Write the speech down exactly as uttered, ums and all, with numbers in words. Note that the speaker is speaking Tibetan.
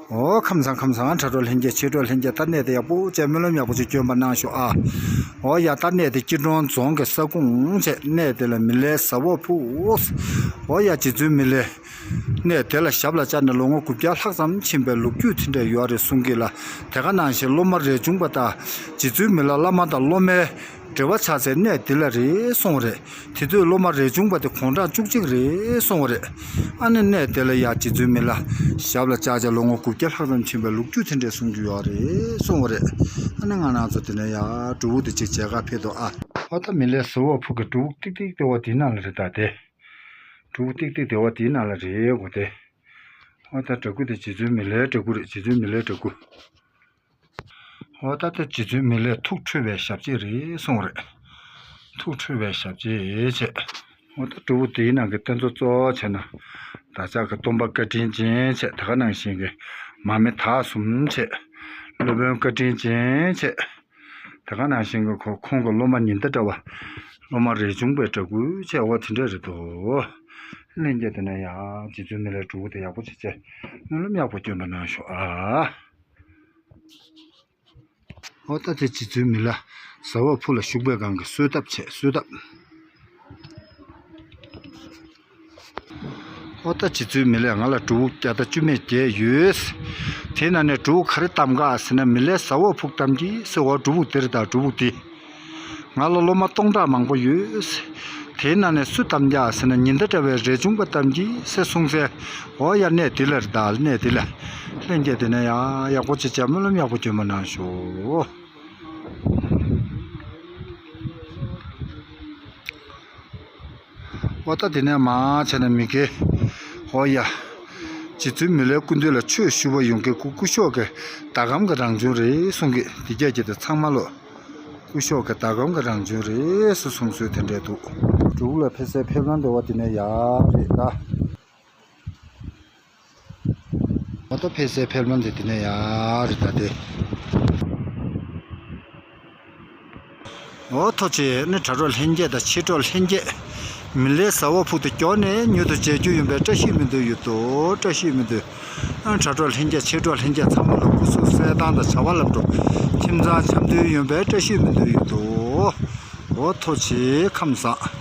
ཨོ་ཁམས་བཟང་ཁམས་བཟང་། དྲ་གྲོགས་ལྷན་རྒྱས། ཕྱི་དྲོ་ལྷན་རྒྱས། ད་གནས་དེ་ཡག་པོ་བྱས། སྨོན་ལམ་ཡག་པོ་ཅིག་བསྐྱོན་པ་གནང་ཤོག་ཨ། ཨོ་ཡ། ད་གནས་དེ་སྐྱིད་གྲོང་རྫོང་གི་ས་ཁུངས་བྱས། གནས་དེ་ལ་མི་ལའི་ཟ་འོག་ཕུག་ཨོ་ཡ། རྗེ་བཙུན་མི་ལའི་གནས་དེ་ལ་ཞབས་ལ་བཅར་ནས་ལོ་ངོ་དགུ་བརྒྱ་ལྷག་ཙམ་ཕྱིན་པའི་ལོ་རྒྱུས་དེ་འདྲ་ཡོད་རེད་གསུང་གི་ལ། དེ་ག་ནང་བཞིན་སློབ་མ་རས་ཆུང་པ་དང་རྗེ་བཙུན་མི་ལ་བླ་མ་དང་སློབ་མའི་འབྲེལ་བ་ཆགས་སའི་གནས་འདི་ལ་རེད་གསུངས་པ་རེད། དེ་དུས་སློབ་མ་རས་ཆུང་པ་དེ་དགུང་གྲངས་བཅུ་གཅིག་རེད་གསུངས་པ་རེད། ཨ་ནི་གནས་དེ་ལ་ཡ་རྗེ་བཙུན་མི་ལ་ཞབས་ལ་བཅར་བྱས་ལོ་ངོ་དགུ་བརྒྱ་ལྷག་ཙམ་ཕྱིན་པའི་ལོ་རྒྱུས་དེ་འདྲས་གསུང་རྒྱུ་ཡོད་རེད་གསུངས་པ་རེད། ཨ་ནི་ང་རང་ཚོ་དེ་ནས་ཡ་སྒྲུབ་ཕུག་དེ་ཅིག་མཇལ་ཁ་ཕེབས་འདུག་ཨ། ཨོ་ད་མི་ལའི་ཟ་འོག་ཕུག་གི་སྒྲུབ་ཕུག་ཏིག་ཏིག་དེ་བ་དེའི་ནང་ལ་རེད་ད་དེ། སྒྲུབ་ཕུག་ཏིག་ཏིག་དེ་བ་དེའི་ནང་ལ་རེད་གོ་དེ། ཨོ་ད་འདྲ་སྐུ་དེ་རྗེ་བཙུན་མི་ལའི་འདྲ་སྐུ་རེད། རྗེ་བཙུན་མི་ལའི་འདྲ་སྐུ། འོ་ད་ལྟ་རྗེ་བཙུན་མི་ལའི་ཐུགས་ཁྲོས་པའི་ཞབས་རྗེས་རེད་གསུངས་རེད། ཐུགས་ཁྲོས་པའི་ཞབས་རྗེས་བྱས། འོ་ད་སྒྲུབ་ཕུག་དེའི་ནང་གི་རྟེན་གཙོ་གཙོ་བོ་བྱས་ན། བདག་ཅག་གི་སྟོན་པ་བཀའ་དྲིན་ཅན་བྱས། དེ་ག་ནང་བཞིན་གྱི་མར་མེ་དྭགས་གསུམ་བྱས། སློབ་དཔོན་བཀའ་དྲིན་ཅན་བྱས། དེ་ག་ནང་བཞིན་གྱི་ཁོ་ཁོང་གི་སློབ་མ་ཉི་ཟླ་འདྲ་བ། སློབ་མ་རས་ཆུང་པའི་འདྲ་སྐུ་བྱས། འོ་དེ་འདྲ་རེད་འདུག་ལྷན་རྒྱས་དེ་ནས་ཡང་རྗེ་བཙུན་མི་ལའི་སྒྲུབ་ཕུག་དེ་ཡག་པོ་བྱས་བྱས། སྨོན་ལམ་ཡག་པོ་བསྐྱོན་པ་གནང་ཤོག་ཨ། འོ་ད་དེ་རྗེ་བཙུན་མི་ལ་ཟ་འོག་ཕུག་ལ་བཞུགས་པའི་སྒང་གི་གསོལ་ཐབ་བྱས། གསོལ་ཐབ། འོ་ད་རྗེ་བཙུན་མི་ལས་ང་ལ་སྒྲུབ་ཕུག་བརྒྱ་དང་བཅུ་མེད་བརྒྱད་ཡོད། དེའི་ནང་ནས་སྒྲུབ་ཕུག་ག་རེ་བདམས་ག་ཟེར་ན། མི་ལའི་ཟ་འོག་ཕུག་བདམས་ཀྱི་ཟེར། འོ་སྒྲུབ་ཕུག་དེ་རེད་ད། སྒྲུབ་ཕུག་དེ། ང་ལ་སློབ་མ་སྟོང་ཕྲག་མང་པོ་ཡོད། དེའི་ནང་ནས་སུ་བདམས་རྒྱག་ཟེར་ན། ཉི་ཟླ་འདྲ་བའི་རས་ཆུང་པ་བདམས་ཀྱི་ཟེར་གསུངས་ཚེ། འོ་ཡ་གནས་འདི་ལ་རེད་ད། གནས་འདི་ལ། ལྷན་རྒྱས་དེ་ནས་ཡང་ཡག་པོ་ཅིག་བྱས། སྨོན་ལམ་ཡག་པོ་བསྐྱོན་པ་གནང་ཤོག་འོ་ད་དེ་ནས་མར་བྱས་ན་མི་དགེ། འོ་ཡ། རྗེ་བཙུན་མི་ལའི་སྐུ་མདུན་ལ་ཆོས་ཞུ་བ་ཡོང་མཁན་སྐུ་སྐུ་ཞབས་ཀྱི་ཟླ་གམ་གྱི་རང་བྱུང་རེད་གསུང་གི། འདི་རྒྱ་ཀྱི་དེ་ཚང་མ་ལོ། སྐུ་ཞབས་ཀྱི་ཟླ་གམ་གྱི་རང་བྱུང་རེད་ཟེར་གསུང་སྲོལ་དེ་འདྲས་འདུག་སྒྲུབ་ཕུག་ལ་ཕེབས་སའི་ཕེབས་ལམ་དེ་བ་དེ་ནས་ཡར་རེད་ད། འོ་ད་ཕེབས་སའི་ཕེབས་ལམ་དེ་དེ་ནས་ཡར་རེད་ད་དེ། འོ་ཐུགས་རྗེ་ཆེ། ནི་དྲ་གྲོགས་ལྷན་རྒྱས་དང་ཕྱི་དྲོ་ལྷན་རྒྱས། མི་ལའི་ཟ་འོག་ཕུག་དེ་མགྱོགས་ནས་མྱུར་དུ་མཇལ་རྒྱུ་ཡིན་པའི་བཀྲ་ཤིས་སྨོན་འདུན་ཡོད་དོ། བཀྲ་ཤིས་སྨོན་འདུན། ཨ་དྲ་གྲོགས་ལྷན་རྒྱས། ཕྱི་དྲོ་ལྷན་རྒྱས་ཚང་མ་ལ་སྐུ་གཟུགས་གསལ་ཐང་དང་བྱ་བ་ལམ་འགྲོ། ཁྱིམ་ཚང་འཆམ་མཐུན་ཡོང་བའི་བཀྲ་ཤིས་སྨོན་འདུན་ཡོད་དོ། འོ་ཐུགས་རྗེ་ཆེ། ཁམས་བཟང་།